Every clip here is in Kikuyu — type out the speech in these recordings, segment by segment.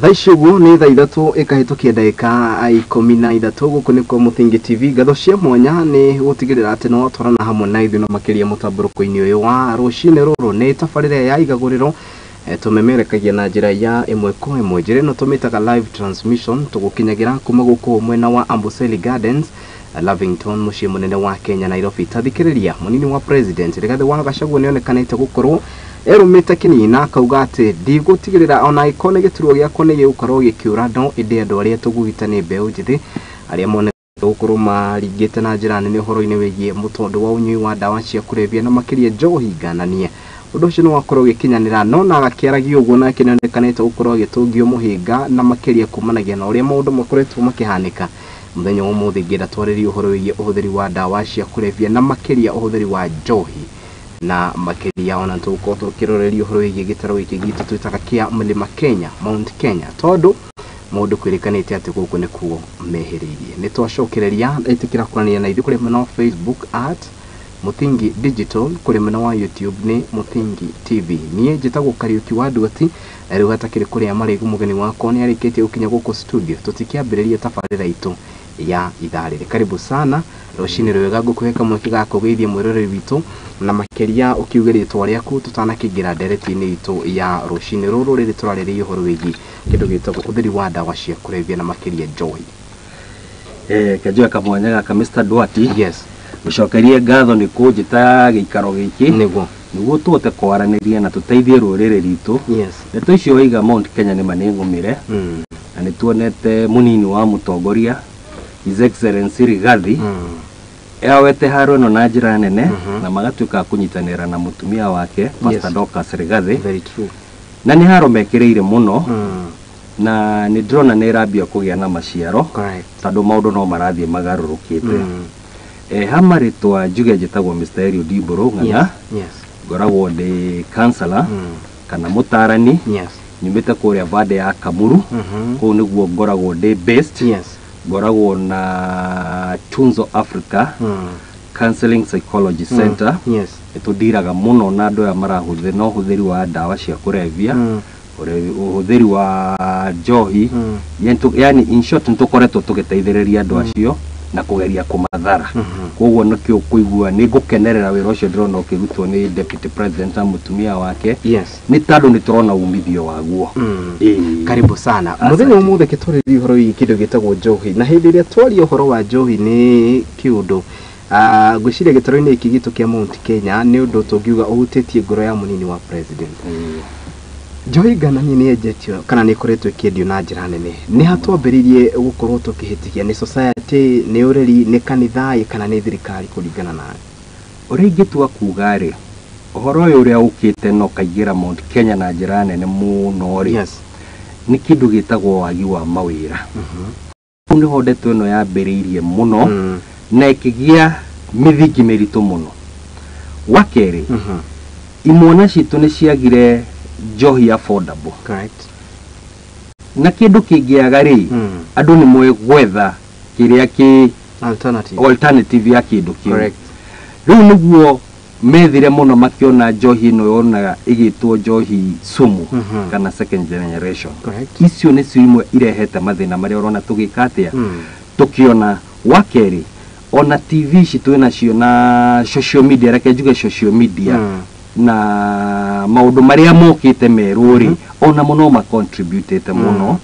Thaa ici ũguo nĩ thaa 3 ĩkahĩtũkia ndagĩka 13. Gũkũ nĩkuo Mũthingi TV. Ngatho cia mwanya nĩ gũtigĩrĩra atĩ nĩ watwarana hamwe na ithuĩ na makĩria mũtambũrũko-inĩ ũyũ wa rũcinĩ rũrũ. Nĩ tabarĩra ya igagũrĩro, tũmemerekagia na njĩra ya ĩmwe kwa ĩmwe. Njĩra ĩno tũmĩtaga live transmission, tũgũkinyagĩra kuma gũkũ mwena wa Amboseli Gardens, Lavington, mũciĩ mũnene wa Kenya, Nairobi. Tathikĩrĩria, mũnini wa president Rigathĩ wa Gachagua nĩonekanĩte gũkorwo erũmĩte kĩnini na akauga atĩ ndigũtigĩrĩra ona angĩkorwo nĩ gĩturwa gĩakwa nĩ gĩgũkorwo gĩkĩũra, no ĩndĩ andũ arĩa tũgũgita nĩ mbeũ njĩthĩ arĩa monekete gũkorwo maringĩte na njĩra nene ũhoro-inĩ wĩgiĩ mũtondo wa ũnyui wa ndawa cia kũrebia na makĩria njohi ngananie. Ũndũ ũcio nĩ wakorwo ũgĩkinyanĩra, no na agakĩaragia ũguo nake nĩonekanĩte gũkorwo agĩtũngio mũhĩnga na makĩria kumanagia na ũrĩa maũndũ makoretwo makĩhanĩka. Mũthenya wa ũmũthĩ ngĩenda twarĩrie ũhoro wĩgiĩ ũhũthĩri wa ndawa cia kũrebia na makĩria ũhũthĩri wa njohi, na makĩria ona tũgũkorwo tũkĩroreria ũhoro wĩgiĩ gĩtarũ gĩkĩ gitũ twĩtaga kĩa Mlima Kenya, Mount Kenya, tondũ mũndũ kwĩrĩkanĩte atĩ gũkũ nĩkuo mehĩrĩirie. Nĩ twacokereria, ĩtĩkĩra kwaranĩria na ithuĩ kũrĩ mwena wa Facebook @MũthingiDigital, kũrĩ mwena wa YouTube nĩ Mũthingi TV. Niĩ njĩtagwo Kariũki wa Nduati, na rĩu hatakĩrĩ kũrĩa marĩgu, mũgeni wakwa nĩ arĩkĩtie gũkinya gũkũ studio tũtikĩambĩrĩria tabarĩra itũ ya ithaa rĩrĩ. Karibu sana, rũcinĩ rwega. Ngũkũhe kamweke ga kũgeithia mwĩroreri witũ na makĩria ũkiuge rĩtwa rĩaku tũtanakĩingĩra ndereti-inĩ itũ ya rũcinĩ rũrũ rĩrĩ tũrarĩrĩria ũhoro wĩgiĩ kĩndũ gĩtagwo ũhũthĩri wa ndawa cia kũrebia na makĩria njohi. Kenjoe kamwanya gaka, Mr. Duati. Yes. Gũcokerie ngatho nĩ kũnjĩta gĩikaro gĩkĩ nĩguo tũhote kwaranĩria na tũteithie rũrĩrĩ ritũ. Ndeto icio waiga Mount Kenya nĩ ma nĩ ng'ũmĩre, na nĩ tuonete mũnini wa mũtongoria, His Excellency Rigathi, awete haro ĩno na njĩra nene, na magatuĩka a kũnyitanĩra na mũtumia wake, Pastor Dorcas Rigathi. Very true. Na nĩ haro mekĩrĩire mũno, na nĩ ndĩrona nĩ ĩrambia kũgĩa na maciaro, tondũ maũndũ no marathiĩ magarũrũkĩte. Ha marĩtwa njuge njĩtagwo Mr. Eliud Mbũrũ Ng'ang'a. Ngoragwo ndĩ counselor kana mũtarani. Nyumĩte kũrĩa Vande ya Kamuru. Kũu nĩguo ngoragwo ndĩ based. Ngoragwo na Tunzo Africa Counseling Psychology Center. Nĩ tũndiraga mũno na andũ aya marahũthĩra na ũhũthĩri wa ndawa cia kũrebia, ũhũthĩri wa njohi. Yani in short, nĩ tũkoretwo tũgĩteithĩrĩria andũ acio na kũgeria kũmathara. Koguo nĩkĩo kũigua nĩ ngũkenerera wĩra ũcio ndĩrona ũkĩrutwo nĩ deputy president na mũtumia wake, nĩ tondũ nĩ tũrona umithio waguo. Ĩĩ. Karibu sana. Asante. Mũthenya wa ũmũthĩ kĩtwarĩrie ũhoro wĩgiĩ kĩndũ gĩtagwo njohi, na hĩndĩ ĩrĩa twaria ũhoro wa njohi nĩ kĩũndũ, ngwĩciria gĩtarũ-inĩ gĩkĩ gitũ kĩa Mount Kenya nĩ ũndũ tũngiuga ũhutĩtie ngoro ya mũnini wa president. Njohi ngananie nĩ yenjetio kana nĩ ĩkoretwo ĩkĩendio na njĩra nene. Nĩ ha twambĩrĩirie gũkorwo tũkĩhĩtithia? Nĩ society, nĩ ũreri, nĩ kanitha, ĩ kana nĩ thirikari, kũringana nawe? Ũrĩa ingĩtua kuga rĩ, ũhoro ũyũ ũrĩa ũkĩte na ũkaingĩra Mount Kenya na njĩra nene mũno rĩ, nĩ kĩndũ gĩtagwo wagi wa mawĩra. Hau nĩho ndeto ĩno yambĩrĩirie mũno na ĩkĩgĩa mĩthingi mĩritũ mũno. Wa kerĩ, imwana citũ nĩ ciagire njohi affordable. Na kĩndũ kĩngĩaga rĩ, andũ nĩ moĩ gwetha kĩrĩa kĩ alternative, alternative ya kĩndũ kĩu. Rĩu nĩguo methire mũno makĩona njohi ĩno yonaga ĩgĩtwo njohi sumu kana second generation. Icio nĩcio imwe irehete mathĩna marĩa ũrona tũgĩka atĩa, tũkĩona. Wa kerĩ, ona TV ici twĩnacio na social media, reke njuge social media, na maũndũ marĩa mokĩte merũ rĩ, onamo no macontributĩte mũno.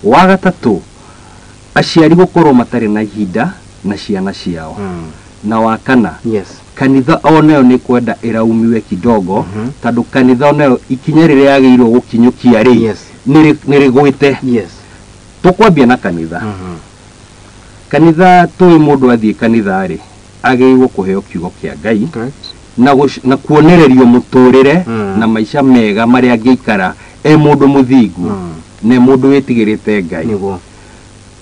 Wa gatatũ, aciari gũkorwo matarĩ na ihinda na ciana ciao. Na wa kana, kanitha onayo nĩ kwenda ĩraumiwe kidogo, tondũ kanitha onayo ikinya rĩrĩa yagĩrĩirwo gũkinyũkia rĩ, nĩ rĩgwĩte. Tũkwambia na kanitha. Kanitha, tũĩ mũndũ athiĩ kanitha rĩ, agĩrĩirwo kũheo kiugo kĩa Ngai na kuonererio mũtũrĩre na maica mega marĩa angĩikara e mũndũ mũthingu na e mũndũ wĩtigĩrĩte Ngai.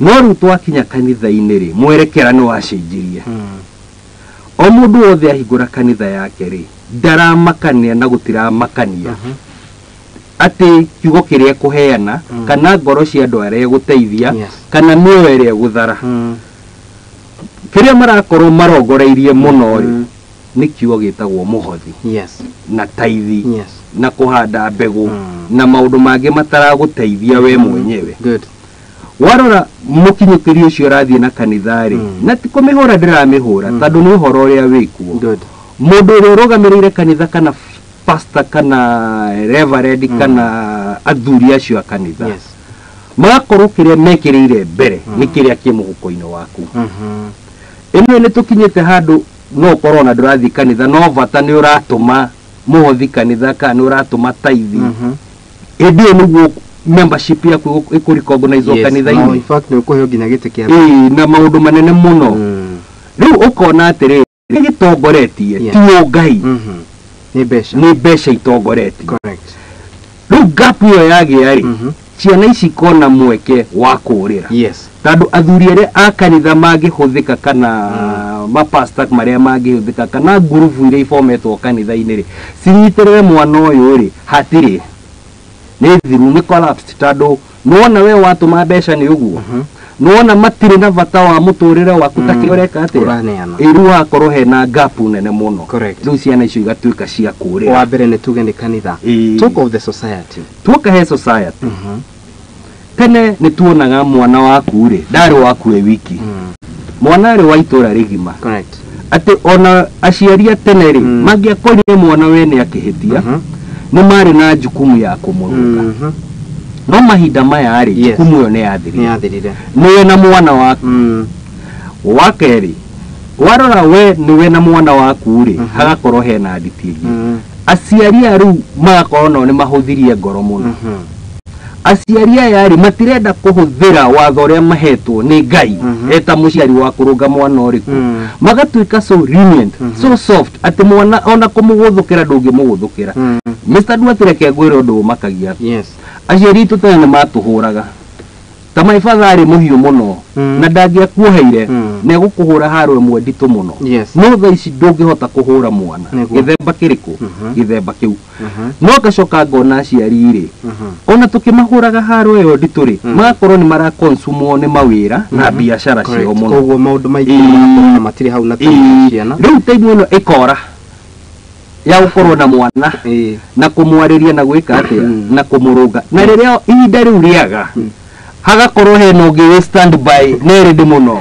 No rĩu twakinya kanitha-inĩ rĩ, mwerekera nĩ wacenjirie. O mũndũ wothe ahingũra kanitha yake rĩ, ndaramakania na gũtiramakania atĩ kiugo kĩrĩa ekũheana kana ngoro cia andũ arĩa egũteithia kana mĩoyo ĩrĩa egũthara. Kĩrĩa marakorwo marongoreirie mũno rĩ, nĩ kiugo gĩtagwo mũhothi na taithi. Na kũhanda mbegũ na maũndũ mangĩ mataragũteithia we mwenyewe. Good. Warora mũkinyũkĩri ũcio ũrathiĩ na kanitha rĩ, na ti kũmĩhũra ndĩramĩhũra, tondũ nĩ ũhoro ũrĩa wĩkuo. Good. Mũndũ ũrĩa ũrũgamĩrĩire kanitha kana pastor kana reverend kana athuri acio a kanitha, magakorwo kĩrĩa mekĩrĩire mbere nĩ kĩrĩa kĩ mũhuko-inĩ waku. Ĩmwe nĩ tũkinyĩte handũ no ũkorwo na ndũrathiĩ kanitha, no bata nĩ ũratũma mũhothi kanitha kana nĩ ũratũma taithi, hĩndĩ ĩyo nĩguo membership yaku ĩkũ-recognize No, kanitha-inĩ. in fact nĩ ũkũheo nginya gĩtĩ kĩa Ĩĩ, na maũndũ manene mũno. Rĩu ũkona atĩrĩrĩ, kĩrĩa gĩtongoretie ti ũngai, Nĩ mbeca. Nĩ mbeca itongoretie. Correct. Rĩu gap ĩyo yagĩa rĩ, ciana ici ikona mweke wa kũũrĩra, tondũ athuri arĩa a kanitha mangĩhũthĩka kana mapasta marĩa mangĩhũthĩka kana ngurubu iria ibometwo kanitha-inĩ rĩ, cinyitĩrĩre mwana ũyũ rĩ, hatirĩ, nĩ thiru, nĩ collapsed, tondũ nĩwona we watũma mbeca nĩ ũguo, nĩwona matirĩ na bata wa mũtũrĩre waku ta kĩrĩa ũreka atĩa. Ũraneana. Ĩ, rĩu hakorwo hena gap nene mũno. Correct. Rĩu ciana icio igatuĩka cia kũũrĩra. Wa mbere nĩ tuge nĩ kanitha. Talk of the society. Tuoka he society, tene nĩ tuonaga mwana waku rĩ, ndarĩ waku wĩ wiki, mwana arĩ wa itũra rĩgima. Correct. Atĩ ona aciari a tene rĩ, mangĩakorire mwana wene akĩhĩtia, nĩ marĩ na jukumu ya kũmũrũnga. No mahinda maya rĩ, jukumu ĩyo nĩ Nĩ yathirire. yathirire. Nĩwe na mwana waku. Wa kerĩ, warora we nĩwe na mwana waku rĩ, hagakorwo hena nditi ĩngĩ. Aciari aya rĩu magakorwo nao nĩ mahũthirie ngoro mũno. Aciari aya rĩ, matirenda kũhũthĩra watho ũrĩa mahetwo nĩ Ngai eta mũciari wa kũrũnga mwana ũrĩkũ. Magatuĩka so lenient, so soft, atĩ mwana ona kũmũgũthũkĩra ndũngĩmũgũthũkĩra. Mr. Duarte, reke ngwĩre ũndũ ũmakagia. Aciari aitũ tene nĩ matũhũraga. Ta my father arĩ mũhiũ mũno, na ndangĩakuoheire, na egũkũhũra haro ĩmwe nditũ mũno. No thaa ici ndũngĩhota kũhũra mwana. Gĩthemba kĩrĩkũ? Gĩthemba kĩu. No ngacoka ngona aciari rĩ, ona tũkĩmahũraga haro ĩyo nditũ rĩ, magakorwo nĩ marakonsumwo nĩ mawĩra na biacara ciao Correct. mũno. Koguo maũndũ maingĩ magakorwo na matirĩ hau na time ya ciana. Rĩu time ĩno ĩkora ya gũkorwo na mwana na kũmwarĩria na gwĩka atĩa na kũmũrũnga, na rĩrĩa ihinda rĩu rĩaga, hagakorwo hena ũngĩ wĩ stand by na ready mũno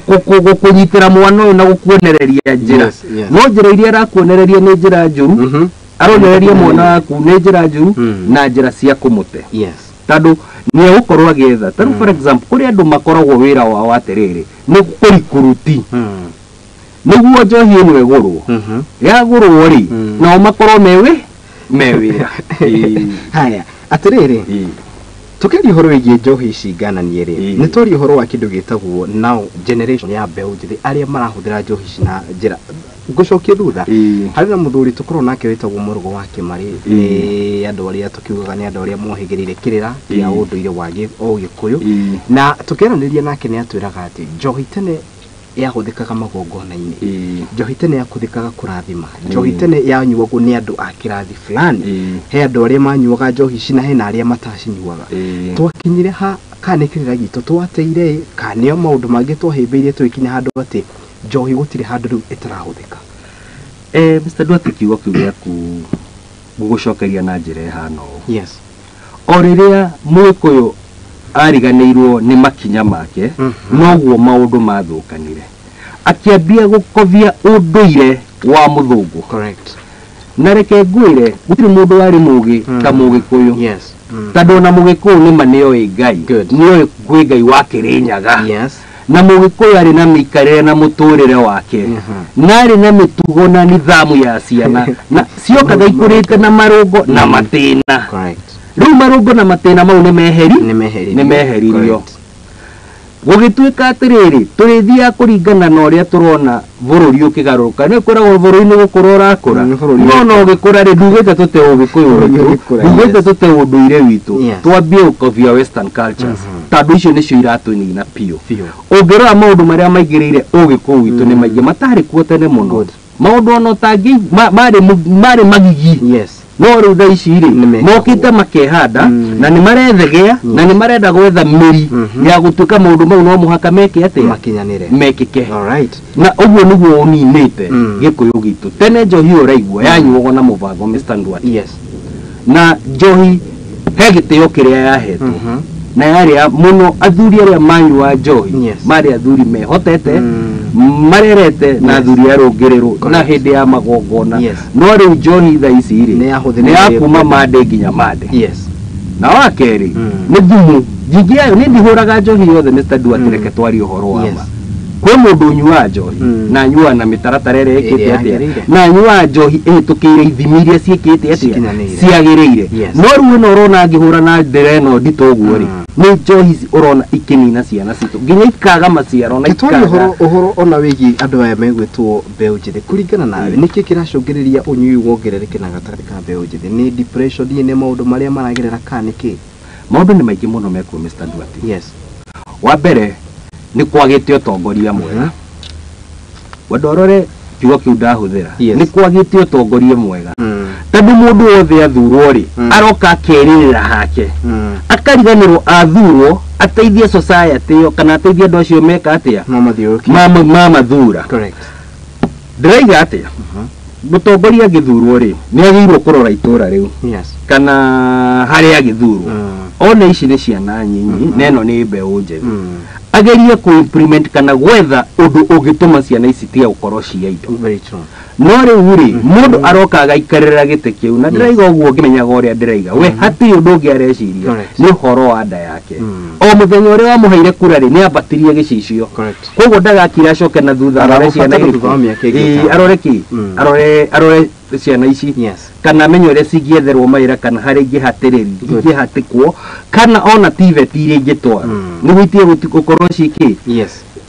gũkũnyitĩra mwana ũyũ na gũkuonereria njĩra. No njĩra iria arakuonereria nĩ njĩra njũru. Aronereria mwana waku nĩ njĩra njũru na njĩra cia kũmũte, tondũ nĩ egũkorwo agĩetha. Ta rĩu, for example, kũrĩ andũ makoragwo wĩra wao atĩrĩrĩ, nĩ kũrikuruti nĩguo njohi ĩno ĩgũrwo. Yagũrwo rĩ, nao makorwo me wĩra. Haya, atĩrĩrĩ, tukiaria ũhoro wĩgiĩ njohi ici ngananie rĩ, nĩ twaria ũhoro wa kĩndũ gĩtagwo now generation ya mbeũ njĩthĩ arĩa marahũthĩra njohi ici na njĩra ngũcokie thutha. Harĩ na mũthuri tũkorwo nake wĩtagwo Mũrũgo wa Kĩmarĩ. Nĩ andũ arĩa tũkiugaga nĩ andũ arĩa mohĩgĩrĩire kĩrĩra kĩa ũndũire wa Ũgĩkũyũ, na tũkĩaranĩria nake nĩ atwĩraga atĩ njohi tene yahũthĩkaga magongona-inĩ, njohi tene yahũthĩkaga kũrathima, njohi tene yanyuagwo nĩ andũ a kĩrathi fulani. He andũ arĩa manyuaga njohi ici na hena arĩa matacinyuaga. Twakinyire ha kana nĩ kĩrĩra gitũ twateire, kana nĩo maũndũ mangĩ twahĩmbĩirie tũgĩkinya handũ atĩ njohi gũtirĩ handũ rĩu ĩtarahũthĩka? Mr. Duarte, kiugo kĩu gĩaku ngũgũcokeria na njĩra ĩhana ũũ. O rĩrĩa Mũgĩkũyũ ariganĩirwo nĩ makinya make, noguo maũndũ mathũkanire, akĩambia gũkobia ũndũire wa mũthũngũ. Na reke ngwĩre, gũtirĩ mũndũ warĩ mũgĩ ta Mũgĩkũyũ, tondũ ona Mũgĩkũyũ nĩma nĩoĩ Ngai, nĩoĩ kwĩ Ngai wa Kĩrĩnyaga, na Mũgĩkũyũ arĩ na mĩikarĩre na mũtũrĩre wake, na arĩ na mĩtugo na nithamu ya ciana, na ciokaga ikũrĩte na marũngo na matĩna. Rĩu marũngo na matĩna mau nĩ meheri. Nĩ meheririo. Nĩ meheririo. Gũgĩtuĩka atĩrĩrĩ, tũrĩthiaga kũringana na ũrĩa tũrona bũrũri ũkĩgarũrũka. Nĩ kwĩragwo bũrũri nĩ gũkũra ũrakũra. Bũrũri No na ũgĩkũra rĩ, ndugĩte tũte ũgĩkũyũ Bũrũri witũ, ũgĩkũra, ndugĩte tũte ũndũire witũ, twambie gũkobia western cultures, tondũ icio nĩcio iratũnina biũ. Ũngĩrora maũndũ marĩa maingĩrĩire ũgĩkũyũ witũ nĩ maingĩ matarĩ kuo tene mũno. Maũndũ ona ũtangĩ marĩ magigi, no rĩu thaa ici rĩ, Nĩ mekagwo. mokĩte makehanda na nĩ marethegea na nĩ marenda gwetha mĩri ya gũtuĩka maũndũ mau no mũhaka meke atĩa? Makinyanĩre. Mekĩke. All right. Na ũguo nĩguo ũninĩte gĩkũyũ gitũ. Tene njohi ũraigua yanyuagwo na mũbango, Mr. Ndwati. Na njohi he gĩtĩo kĩrĩa yahetwo na yarĩ mũno athuri arĩa manyua njohi marĩ athuri mehotete marerete na athuri arũngĩrĩru na hĩndĩ ya magongona. No rĩu njohi thaa ici rĩ nĩ ya kuma mande nginya mande. Na wa kerĩ nĩ thumu nyingĩ yayo nĩ ndihũraga njohi yothe Mr. Duarte, reke twarie ũhoro wa ma. Kwĩ mũndũ ũnyuaga njohi na anyuaga na mĩtaratara ĩrĩa ĩkĩte atĩa, na anyuaga njohi ĩhĩtũkĩire ithimi iria ciĩkĩte atĩa ciagĩrĩire. No rĩu ĩno ũrona angĩhũra na ndĩra ĩno nditũ ũguo rĩ, nĩ njohi ici ũrona ikĩnina ciana citũ nginya ikaga maciaro na ikaga ũhoro ona wĩgiĩ andũ aya megwĩtwo mbeũ njĩthĩ. Kũringana nawe nĩkĩ kĩracũngĩrĩria ũnyui wongerereke na gatagatĩ ka mbeũ njĩthĩ? Nĩ depression, nĩ maũndũ marĩa maragerera kana nĩkĩ? Maũndũ nĩ maingĩ mũno mekuo Mr. Duarte. Wa mbere nĩ kwagĩte ũtongoria mwega. Wendo ũrore kiugo kĩu ndahũthĩra, nĩ kwagĩte ũtongoria mwega tondũ mũndũ wothe athurwo rĩ aroka akerĩrĩra hake, akariganĩrwo athurwo ateithie society ĩyo kana ateithie andũ acio meka atĩa mamathura. Ndĩraiga atĩa, mũtongoria angĩthurwo rĩ nĩ agĩrĩirwo kũrora itũra rĩu kana harĩa agĩthurwo, one ici nĩ ciana nyinyi na ĩno nĩ mbeũ njĩthĩ, agerie kũ implement kana gwetha ũndũ ũngĩtũma ciana ici tiga gũkorwo cia indo. No rĩu rĩ mũndũ aroka agaikarĩra gĩtĩ kĩu na ndĩraiga ũguo ngĩmenyaga ũrĩa ndĩraiga, we hatirĩ ũndũ ũngĩ areciria nĩ ũhoro wa nda yake. O mũthenya ũrĩa wamũheire kura rĩ nĩ ambatirie gĩcicio, koguo ndagakira acoke na thutha arore ciana irĩkũ, arore kĩ, arore ciana ici kana amenye ũrĩa cingĩetherwo mawĩra kana harĩa ingĩhatĩrĩrio ingĩhatĩkwo kana ona TVET iria ingĩtwarwo nĩguo itige gũkorwo ciĩ kĩ.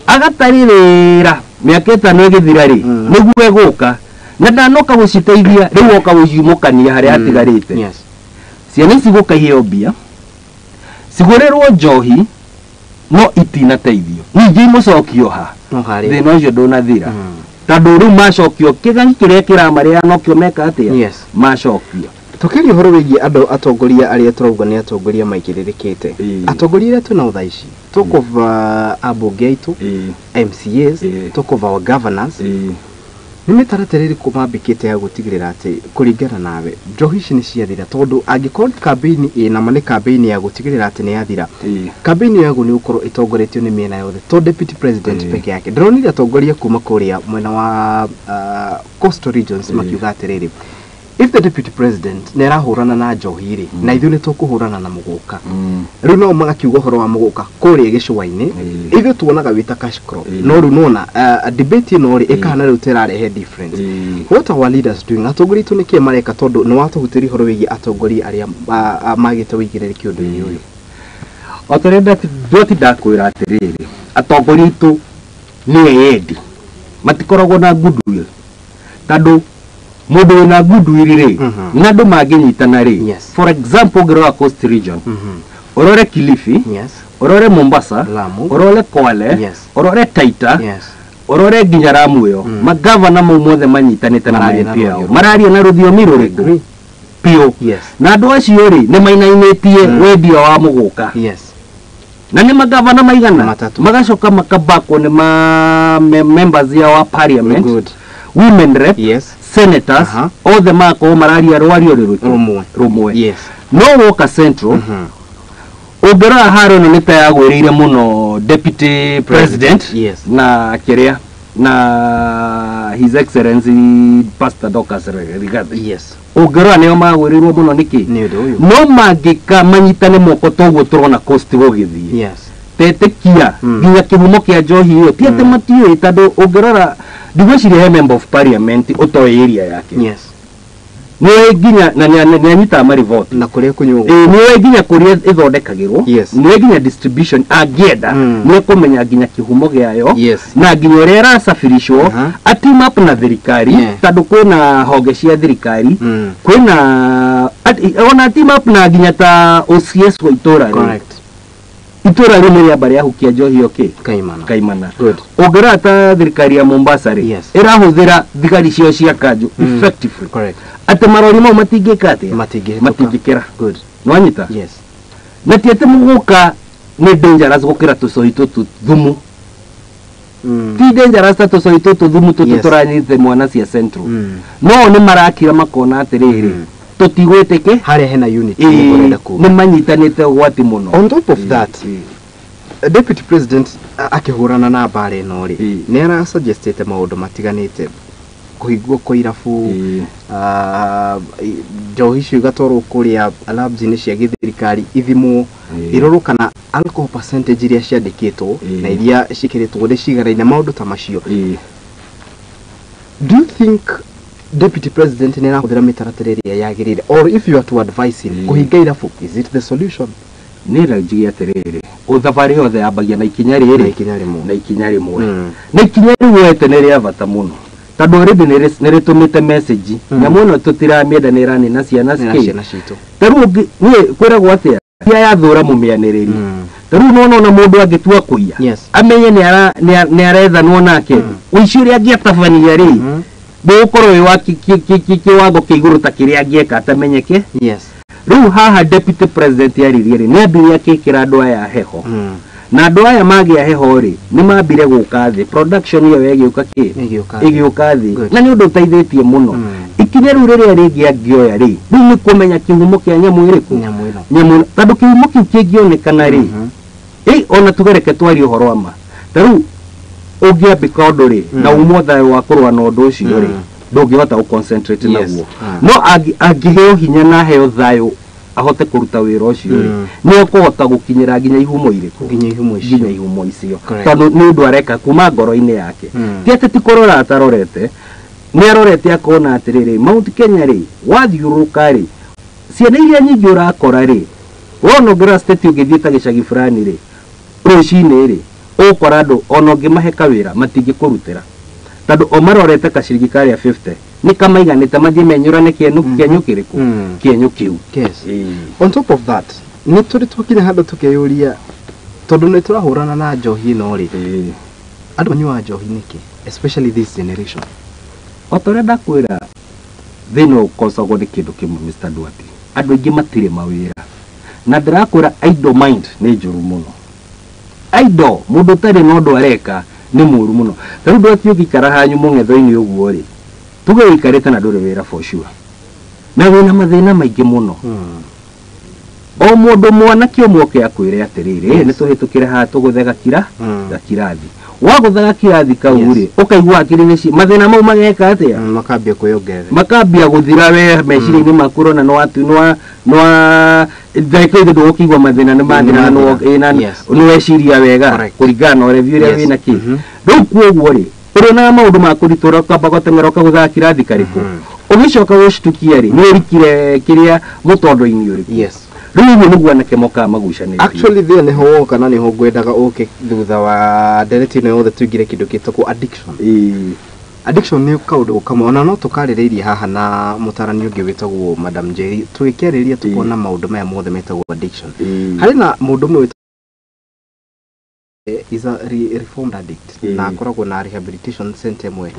Agatarĩ wĩra mĩaka ĩtano ĩgĩthira rĩ nĩguo egũka na ndanoka gũciteithia, rĩu oka gũciumũkania harĩa hatigarĩte. Ciana ici gũka iheo mbia cigũrĩrwo njohi no itinateithio, ningĩ imũcokio ha thĩna ũcio ndũnathira tondũ rĩu macokio kĩgani kĩrĩa kĩramarĩa nokĩo meka atĩa macokio. Tũkĩaria ũhoro wĩgiĩ andũ atongoria arĩa tũrauga nĩ atongoria maigĩrĩrĩkĩte, atongoria arĩa twĩnao thaa ici, talk of ambunge aitũ, MCAs, talk of our governors, nĩ mĩtaratara ĩrĩkũ mambĩkĩte ya gũtigĩrĩra atĩ kũringana nawe njohi ici nĩ ciathira? Tondũ angĩkorwo nĩ kambĩini ĩna ma nĩ kambĩini ya gũtigĩrĩra atĩ nĩ yathira, kambĩini yaguo nĩ gũkorwo ĩtongoretio nĩ mĩena yothe, to deputy president peke yake. Ndĩronire atongoria kuma kũrĩa mwena wa coastal regions makiuga atĩrĩrĩ, if the deputy president nĩ arahũrana na njohi rĩ, na ithuĩ nĩ tũkũhũrana na mũgũka. Rĩu nao magakiuga ũhoro wa mũgũka kũrĩa gĩcũa-inĩ, ithuĩ tuonaga wĩ ta cash crop, no rĩu nona debate ĩno rĩ ĩkahana rĩu ta ĩrarehe difference. What are our leaders doing? Atongoria aitũ nĩkĩĩ mareka? Tondũ nĩ watũhutĩria ũhoro wĩgiĩ atongoria arĩa magĩte ũigĩrĩrĩki ũndũ-inĩ ũyũ. O ta ũrĩa Duarte ndakwĩra atĩrĩrĩ, atongoria aitũ nĩ eyendi, matikoragwo na goodwill, tondũ mũndũ wĩna goodwill rĩ na andũ mangĩnyitana rĩ, for example ũngĩrora Coast Region, ũrore Kilifi, ũrore Mombasa, ũrore Kwale, ũrore Taita, ũrore nginya Lamu ĩyo, magavana mau mothe manyitanĩte na ma-MP ao mararia na rũthiomi rũrĩkũ biũ, na andũ acio rĩ nĩ mainainĩtie wendia wa mũgũka na nĩ magavana maigana magacoka makabakwo nĩ ma members ya wa parliament, women rep, senators, othe magakorwo mararia rwario rũrĩkũ rũmwe. No woka Central ũngĩrora harĩa ĩno nĩ ta yagwĩrĩire mũno deputy president na kĩrĩa na his excellency Pastor Dorcas Rigathi. Ũngĩrora nĩo magwĩrĩirwo mũno nĩkĩ, no mangĩka manyitane moko toguo tũrona Coast gũgĩthiĩ tetĩkia nginya kĩhumo kĩa njohi ĩyo ti atĩ matiũĩ, tondũ ũngĩrora ndigwĩciria he member of parliament ũtoĩ area yake nĩoĩ nginya na nĩ anyitaga mariboti na kũrĩa kũnyuagwo, nĩoĩ nginya kũrĩa ĩthondekagĩrwo, nĩoĩ nginya distribution angĩenda nĩ ekũmenya nginya kĩhumo gĩayo na nginya ũrĩa ĩracabiricwo, a team up na thirikari tondũ kwĩna honge cia thirikari, kwĩna ona team up na nginya ta OCS wa itũra rĩ, itũra rĩu nĩ rĩamba rĩahukia njohi ĩyo kĩ kaimana. Ũngĩrora ta thirikari ya Mombasa rĩ ĩrahũthĩra thigari ciao cia kanjũ effectively, atĩ marori mau matingĩka atĩa, matingĩkĩra. Nĩwanyita? Na ti atĩ mũgũka nĩ dangerous gũkĩra tũcui tũtũ thumu, ti dangerous ta tũcui tũtũ thumu tũtũ tũranyite mwana cia Central, no nĩ marakira makona atĩrĩrĩ Tũtigwĩtĩke. Harĩa hena unity nĩguo ũrenda kuga. Nĩ manyitanĩte ũgwati mũno. On top of that, Deputy President akĩhũrana na mbara ĩno rĩ, nĩ arasuggestĩte maũndũ matiganĩte, kũhingwo kwa irabu, njohi icio igatwarwo kũrĩa labs-inĩ cia gĩthirikari ithimwo, irorwo kana alcohol percentage iria ciandĩkĩtwo na iria ciĩkĩrĩtwo nĩ ciganaine, maũndũ ta macio. Do you think Deputy President nĩ arahũthĩra mĩtaratara ĩrĩa yagĩrĩire, or if you are to advise him, kũhinga irabu, is it the solution? Nĩ njuge atĩrĩrĩ, thabarĩ yothe yambagia na ikinya rĩrĩ. Na ikinya rĩmwe. Na ikinya rĩmwe. Na ikinya rĩu wete nĩ rĩa bata mũno, tondũ already nĩ rĩtũmĩte message, nyamũ ĩno tũtiramĩenda, nĩ ĩranina ciana. Nĩ cikĩ ciana citũ. Ta rĩu niĩ kwĩragwo atĩa ia yathũra mũmĩanĩrĩri. Ta rĩu nona ona mũndũ angĩtua kũiya, amenye nĩ arethanwo nake, ũici ũrĩa angĩatabania rĩ, ndũgũkorwo wĩ wa kĩwango kĩa igũrũ ta kĩrĩa angĩeka atamenyeke. Rĩu haha Deputy President yaririe rĩ, nĩ ambire akĩkĩra andũ aya heho, na andũ aya magĩa heho rĩ, nĩ mambire gũka thĩ, production ĩyo ĩgĩũka kĩ? Ĩgĩũka thĩ. Ĩgĩũka thĩ. Good. Na nĩ ũndũ ũteithĩtie mũno. Ikinya rĩu rĩrĩa rĩngĩ angĩoya rĩ, rĩu nĩ kũmenya kĩhumo kĩa nyamũ ĩrĩkũ. Nyamũ ĩno. Nyamũ ĩno, tondũ kĩhumo kĩu kĩngĩonekana rĩ, ĩ ona tuge, reke twarie ũhoro wa ma, ta rĩu ũngĩambĩka ũndũ rĩ, na umwo thayũ wa kũrũa na ũndũ ũcio rĩ, ndũngĩhota gũ concentrate naguo. No angĩheo hinya na aheo thayũ ahote kũruta wĩra ũcio rĩ, nĩ ekũhota gũkinyĩra nginya ihumo irĩkũ? Nginya ihumo icio. Nginya ihumo icio. Correct. Tondũ nĩ ũndũ areka kuma ngoro-inĩ yake. Ti atĩ ti kũrora atarorete, nĩ arorete akona atĩrĩrĩ, Mount Kenya rĩ, wathiũrũrũka rĩ, ciana iria nyingĩ ũrakora rĩ, wona ũngĩrora state, ũngĩthiĩ ta gĩcagi fulani rĩ, rũcinĩ rĩ, ũgũkora andũ ona ũngĩmahe kawĩra matingĩkũrutĩra, tondũ o marorete kaciringi karĩa 50 nĩ kamaiganĩte mathiĩ menyũrane kĩenyũ. Kĩenyũ kĩrĩkũ? Kĩenyũ kĩu. On top of that, nĩ tũrĩ twakinya handũ tũkeyũria, tondũ nĩ tũrahũrana na njohi ĩno rĩ, andũ manyuaga njohi nĩkĩ, especially this generation? O ta ũrĩa ndakwĩra, thĩna ũkocagwo nĩ kĩndũ kĩmwe, Mr. Duarte, andũ aingĩ matirĩ mawĩra, na ndĩrakwĩra idle mind nĩ njũru mũno. Idle, mũndũ ũtarĩ na ũndũ areka nĩ mũru mũno. Ta rĩu Duarte, ũngĩikara hanyu mũng'etho-inĩ ũguo rĩ, tuge ũikarĩte na ndũrĩ wĩra for sure, na wĩna mathĩna maingĩ mũno, o mũndũ mwanake ũmwe oke akwĩre atĩrĩrĩ, nĩ tũhĩtũkĩre haha tũgũthe gakira gakirathi, wagũtha gakirathi kau rĩ, ũkaigua hakiri-inĩ mathĩna mau mageka atĩa? Makambia kwĩyongerera. Makambia gũthira. We meciria-inĩ maku ũrona nĩ wa ndagĩka ithe ndũgũkĩigua mathĩna nĩ mathira, na nĩ na nĩ weciria wega kũringana na ũrevi ũrĩa wĩna kĩ. Rĩu kuoguo rĩ, ũrĩonaga maũndũ ma kũritũra, ũkamba gũteng'era ũkagũthaga kirathi karĩkũ, ũgĩcoka gũcitukia rĩ, nĩ ũrikire kĩrĩa mũtondo-inĩ ũrĩkũ. Rĩu ũguo nĩguo anake mokaga magucanĩtie. Actually, there nĩho woka na nĩho ngwendaga ũke thutha wa ndereti ĩno yothe, tũingĩre kĩndũ gĩtagwo addiction. Addiction nĩ kaũndũ kamwe ona no tũkarĩrĩirie haha na mũtarani ũngĩ wĩtagwo Madam Njeri, tũgĩkĩarĩria tũkona maũndũ maya mothe metagwo addiction. Harĩ na mũndũ ũmwe wĩtagwo is a reformed addict, na akoragwo na rehabilitation center ĩmwe.